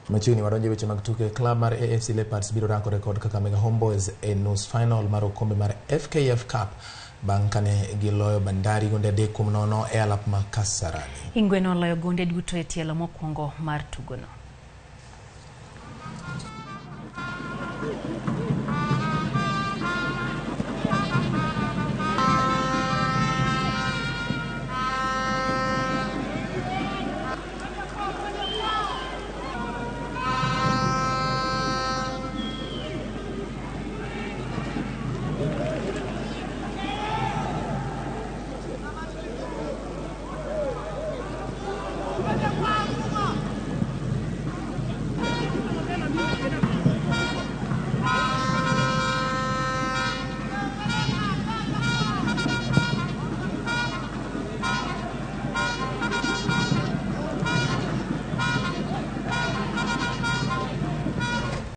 Machiegni wadonjo e weche mag tuke. Klab mar AFC Leopards biro rakore kod Kakamega Homeboys e nus final mar okombe mar FKF Cup bang' kane giloyo Bandari gonde 3-0 e alap ma Kasarani. Ingwe noloyo gonde duto e tielo mokwongo mar tugono.